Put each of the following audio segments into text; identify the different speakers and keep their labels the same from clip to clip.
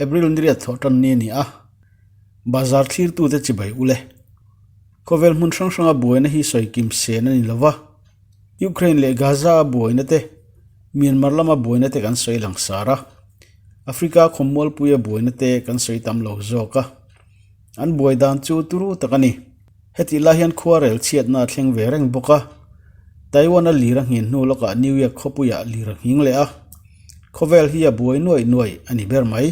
Speaker 1: April ni riat thawh tan ni a ni a, bazar thlirtute chibai ule. Khawvel hmun hrang hranga buaina hi sawi kim sen a ni lo va, Ukraine leh Gaza a buaina te, Myanmar lama buaina te kan sawi langsar a, Africa khawmualpuia buaina te kan sawi tam lo zawk a. An buai dan chu turu tak a ni. Hetih lai hian khua rel chhiatna a thleng ve reng bawk a. Taiwan a lir a nghin hnu lawkah New York khawpuiah lir a nghing leh a. Khawvel hi a buai nuaih nuaih a ni ber mai.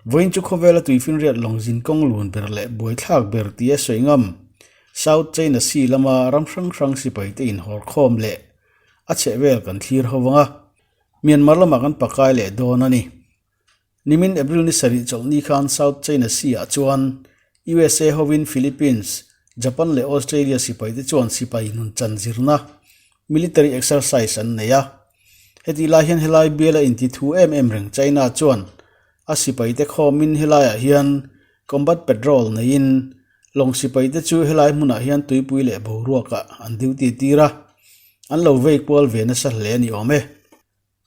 Speaker 1: Vawiin chu khawvela tuifinriat lawng zin kawng lun ber leh buaithlak ber tia sawi ngam South China Sea lama ram hrang hrang sipaite inhawrkhawm leh a chhehvel kan thlir ho vang a. Myanmar lamah kan pakai leh dawn a ni. Nimin April ni sarih chawlhni khan South China Sea ah chuan USA hovin Philippines, Japan leh Australia sipaite chuan sipai nun chan zirna, military exercise, an nei a. Hetih lai hian helai biala inti thu em em reng China chuan a sipaite khawmin helaiah hian combat patrol neiin lawng sipaite chu helai hmunah hian tuipui leh boruakah an duty tir a, an lo vei kual ve nasa hle a ni awm e.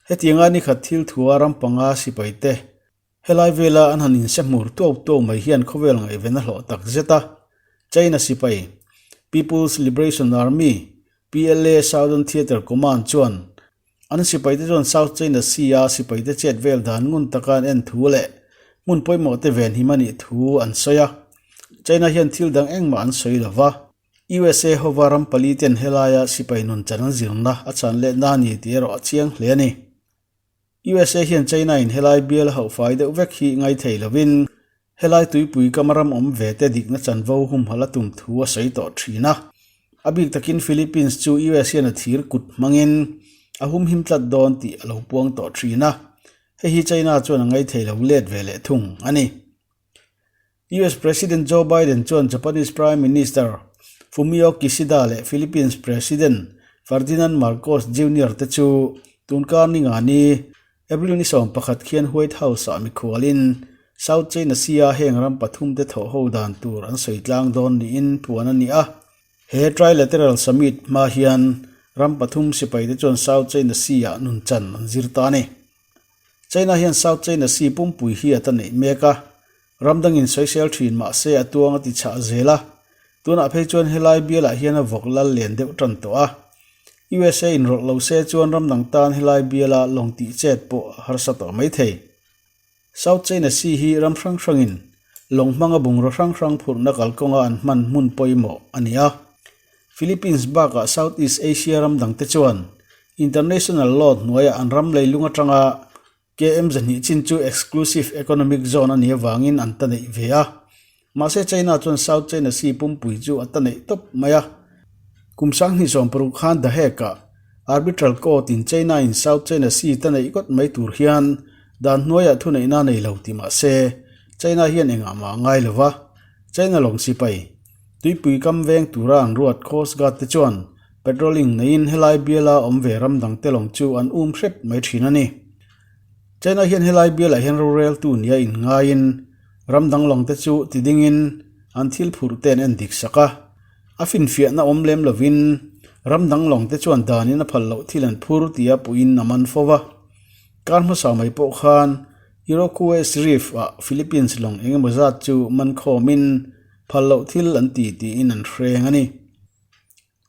Speaker 1: Hetianga ni khat thil thua ram panga sipai te helai vela an han inse hmur tuau tuau mai hian khawvel ngaihven a hlawh tak zet a. China sipai, People's Liberation Army, PLA Southern Theatre Command chuan an sipai te chuan South China Sea a sipai te chet vel dan ngun taka an en thu leh hmun pawimawh te venhim a nih thu an sawi a. China hian thil dang engmah an sawi lo va. USA hova ram pali ten helaia sipai nun chan an zirna a chan letna a ni tih erawh a chiang hle a ni. USA hian China in helai bial a hauhfai deuh vek hi ngai thei lovin helai tuipui kama ram awm ve te dikna chanvo humhalh a tum thu a sawi tawh thin a. A bik takin Philippines chu US hian a thir kut hmangin a humhim tlat dawn tih a lo puang tawh thin a, hei hi China chuan a ngai thei lo let ve leh thung a ni. US President Joe Biden chuan Japanese Prime Minister Fumio Kishida leh Philippines President Ferdinand Marcos Junior te chu tunkar ninga ni April ni 11 khian White House-ah mikhualin South China Sea-a heng ram pathum te thawh ho dan tur an sawi tlang dawn niin puan a ni a. He Trilateral Summit hma hian ram pathum sipaite chuan South China Sea-ah nunchan an zir ta a ni. China hian South China Sea pumpui hi a ta neih mek a, ram dangin sawisel thin mah se a tuang a ti chhah zel a, tunah phei chuan helai bialah hian a vawk lal len deuh tan tawh a. USA inrawlh lo se chuan ram dang tan helai biala lawng tih chet pawh a harsa tawh mai thei. South China Sea hi ram hrang hrangin lawng hmanga bungraw hrang hrang phurhna kalkawnga an hman hmun pawimawh a ni a. Philippines bakah Southeast Asia ram dangte chuan International law hnuaiah an ram leilung atanga KM zahnih chin chu Exclusive Economic Zone a nih avangin an ta neih ve a. Mahse China chuan South China Sea pumpui chu a ta neih tawp mai a. Kum sanghnih 60 khan The Hague-ah Arbitral Court in China in South China Sea ta neih gawt mai tur hian dan hnuaiah thuneihna a nei lo ti mahse China hian engah mah a ngai lo va. China lawng sipai Tuipui kam veng tura an ruat Coast Guard te chuan patrolling neiin helai biala awm ve ram dang te lawng chu an um hrep mai thin a ni. China hian helai bialah hian roreltu nia inngaiin ram dang lawng te chu ti dingin an thil phurh te an en dik sak a, a finfiahna awm lem lovin ram dang lawng te chuan danin a phal loh thil an phur tia puiin a man fo va. Kar hmasa mai pawh khan Iroquois Reef ah Philippines lawng engemaw zat chu man khawmin Phal loh thil an ti tiin an hreng a ni.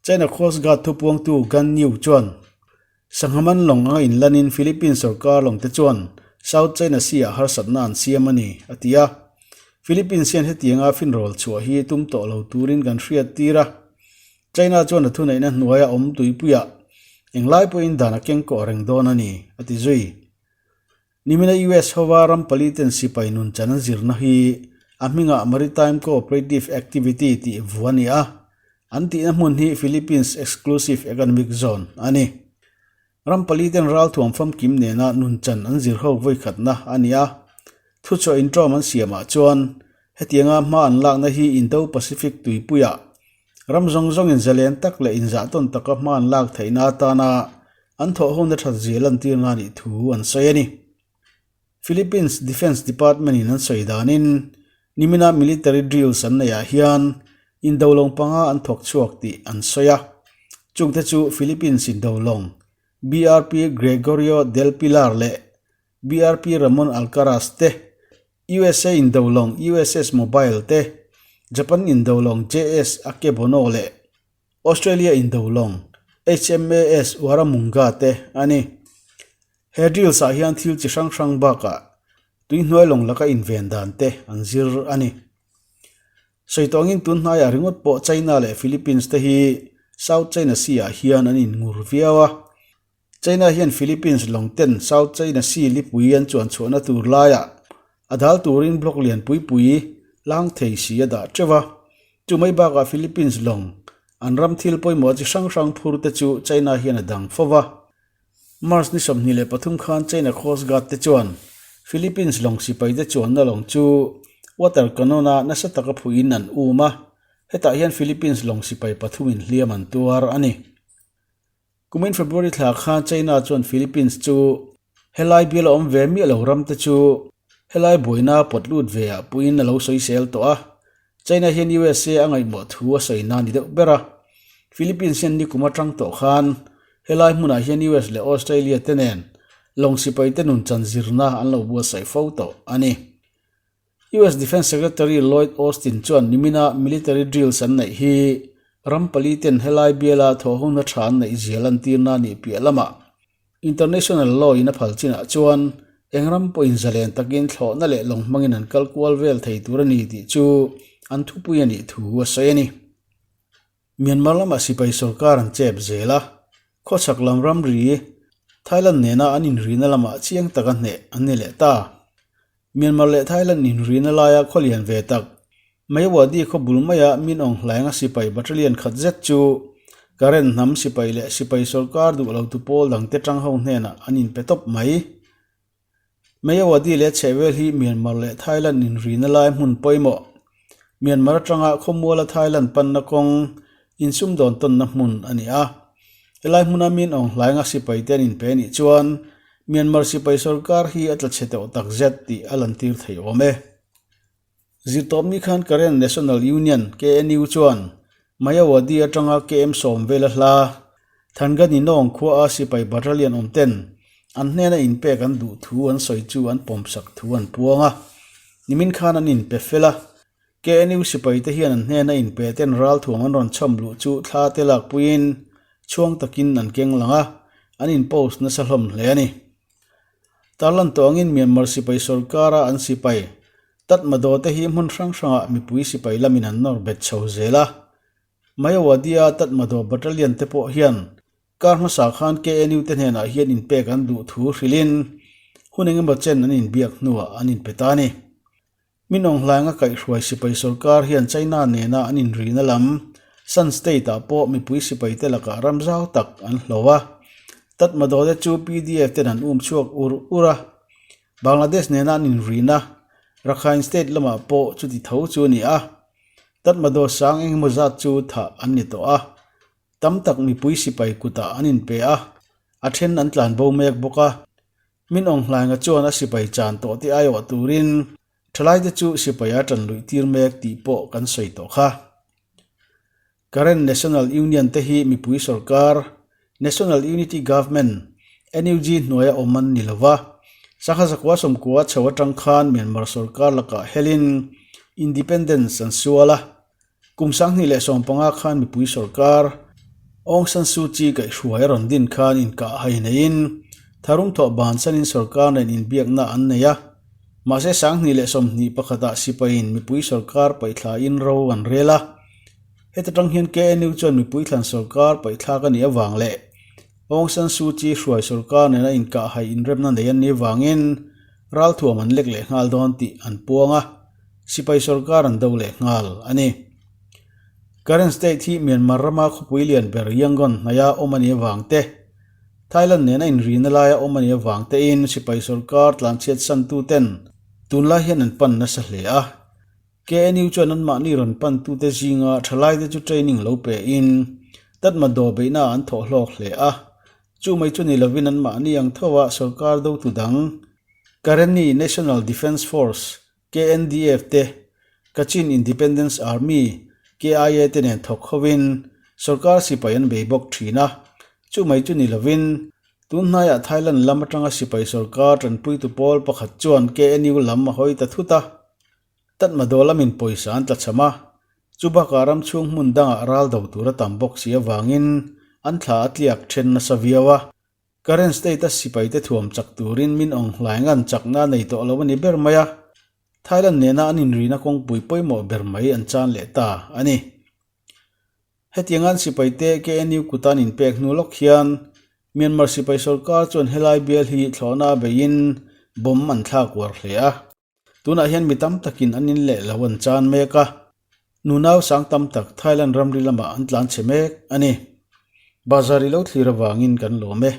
Speaker 1: China Coast Guard thupuangtu Gan Niu chuan, Sangha man lawng anga inlanin Philippines sorkar lawngte chuan South China Sea-ah harsatna an siam a ni, a ti a. Philippines hian hetianga finrawl chhuah hi tum tawh lo turin kan hriat tir a. China chuan a thuneihna hnuaia awm tuipuiah englai pawhin dan a keng kawh reng dawn a ni, a ti zui. Nimina US hova ram pali ten sipai nun chan an zirna hi a hmingah Maritime Cooperative Activity tih vu a ni a, an tihna hmun hi Philippines Exclusive Economic Zone a ni. Ram pali ten ralthuam famkim nena nun chan an zir ho vawikhatna a ni a, thuchhuah intawm an siamah chuan hetianga hma an lakna hi Indo-Pacific tuipuiah ram zawng zawngin zalen tak leh inzahtawn taka hma an lak theihna atana An thawhhawmna that zia lantirna a nih thu an sawi a ni. Philippines Defence Department in an sawi danin nimina military drills an neihah hian indo lawng panga an thawk chhuak tih an sawi a. Chungte chu Philippines indo lawng BRP Gregorio del Pilar leh BRP Ramon Alcaraz te. USA indo lawng USS Mobile te, Japan indo lawng JS Akebono leh Australia indo lawng HMAS Warramunga te a ni. He drills ah hian thil chi hrang hrang bakah tuihnuai lawng laka inven dan te an zir a ni. Sawi tawngin tun hnaiah ringawt pawh China leh Philippines te hi South China Sea ah hian an inngur viau a. China hian Philippines lawng ten South China Sea lipui an chuan chhuahna tur laiah a dal turin block lian pui pui lang thei si a dah teuh a. Chu mai bakah Philippines lawng an ram thil pawimawh chi hrang hrang phur te chu China hian a dang fo va. March ni 23 khan China Coast Guard te chuan Philippines lawng sipai te chuanna lawng chu water cannon a nasa taka phuihin an um a, hetah hian Philippines lawng sipai pathumin hliam an tuar a ni. Kumin February thla khan China chuan Philippines chu helai bial a awm ve miah lo ram te chu helai buaina pawt lut ve ah puiin a lo sawisel tawh a, China hian USA a ngaihmawh thu a sawi na ni deuh ber a. Philippines hian nikum atang tawh khan helai hmunah hian US leh Australia te nen lawng sipai te nun chan zirna an lo buatsaih fo tawh a ni. US Defence Secretary Lloyd Austin chuan nimina military drills an neih hi ram pali ten helai biala thawhhona tha an neih zia lantirna nih piah lamah International law in a phal chinah chuan eng ram pawhin zalen takin thlawhna leh lawng hmangin an kal kual vel thei tur a ni tih chu an thupui a nih thu a sawi a ni. Myanmar lamah sipai sorkar an chep zel a, khawchhak lam ramri Thailand nena an inrina lamah chiang taka hneh an ni leh ta. Myanmar leh Thailand inrina laia khaw lian ve tak Meiwadi khaw bul maia Min Aung Hlaing a sipai battalion khat zet chu Karen hnam sipai leh sipai sorkar duh lo tu pawl dangte tang ho hnenah an inpe tawp mai. Meiwadi leh chhehvel hi Myanmar leh Thailand inrina lai hmun pawimawh. Myanmar atanga khawmuala Thailand panna kawng insumdawn tawnna hmun a ni a. Helai hmuna Min Aung Hlaing a sipaite an inpe anih chuan Myanmar sipai sorkar hi a tla chhe tawh takzet tih a lantir thei awm e. Zirtawpni khan Karen National Union, KNU, chuan Mayawati atanga KM sawm vela hla Thanganinawng khuaa sipai battalion awm ten an hnena inpek an duh thu an sawi chu an pawmsak thu an puang a. Nimin khan an inpe fel a. KNU sipaite hian an hnena inpe ten ralthuam an rawn chhawm luh chu thla te lakpuiin chhuang takin an keng lang a, an inpost nasa hlawm hle a ni. Tarlan tawh angin Myanmar sipai sorkara an sipai Tatmadaw te hi hmun hrang hrangah mipui sipai lamin an nawr bet chho zel a. Mayawadi-a Tatmadaw Battalion te pawh hian kar hmasa khan KNU te hnenah hian inpek an duh thu hrilhin hun engemaw chen an inbiak hnuah an inpe ta a ni. Min Aung Hlaing a kaihhruai sipai sorkar hian China nena an inrina lam Shan State-ah pawh mipui sipaite lakah ram zau tak an hlo a. Tatmadaw te chu PDF ten an um chhuak ur ur a. Bangladesh nena an inrina Rakhine State lamah pawh chuti tho chu a ni a. Tatmadaw sang engemaw zat chu thah an ni tawh a. Tam tak mipui sipai kutah an inpe a, a then an tlanbo mek bawk a. Min Aung Hlainga chuan a sipai chan tawh te aiawh turin thalaite chu sipai a tan luih tir mek tih pawh kan sawi tawh kha. Karen National Union te hi mipui sorkar, National Unity Government, NUG, hnuaia awm an ni lo va, Sangha zakua sawmkua chho atang khan Myanmar sorkar lakah helin independence an sual a. Kum 2015 khan mipui sorkar Aung San Suu Kyi kaihhruai a rawn din khan inkah hai neiin tharum thawh bansanin sorkar nen inbiakna an nei a. Mahse 2021 ah sipaiin mipui sorkar paihthlain ro an rel a. Heta tang hian KNU chuan mipui thlan sorkar paihthlak a nih avang leh Aung San Suu Kyi hruai sorkar nena inkah hai inremna nei an nih avangin ralthuam an lek leh nghal dawn tih an puang a. Sipai sorkar an do leh nghal a ni. Karen State hi Myanmar rama khawpui lian ber Yangon hnaia awm a nih avang te, Thailand nena inrina laia awm a nih avang tein sipai sorkar tlanchhiat santuten tunlai hian an pan nasa hle a. KNU chuan anmahni rawn pantute zinga thalaite chu training lo pein Tatmadaw beihna an thawh hlawk hle a. Chu mai chu ni lovin anmahni ang thoa sorkar dotu dang Karenni National Defence Force KNDF te, Kachin Independence Army, KIA, te nen thawk hovin sorkar sipai an bei bawk thin a, chu mai chu ni lovin. Tun hnaiah Thailand lam atanga sipai sorkar tanpuitu pawl pakhat chuan KNU lam a hawi ta thut a. Tatmadaw lamin pawisa an tlachham a, chu bakah ram chhung hmun dangah ral do tur a tam bawk si avangin an thla a tliak then nasa viau a. Karen State-a sipaite thuam chak turin min awng hlaingan chakna a nei tawh lo a ni ber mai a, Thailand nena an inrina kawngpui pawimawh ber mai an chan leh ta a ni. Hetiang an sipaite KNU kut an inpek hnu lawk hian Myanmar sipai sorkar chuan helai bial hi thlawhna a beiin bomb an thlak uar hle a. Tunah hian mi tam takin an in leh lo an chan mek a, nunau sang tam tak Thailand ramri lamah an tlan chhe mek a ni. Bazar i lo thlir avangin kan lawm e.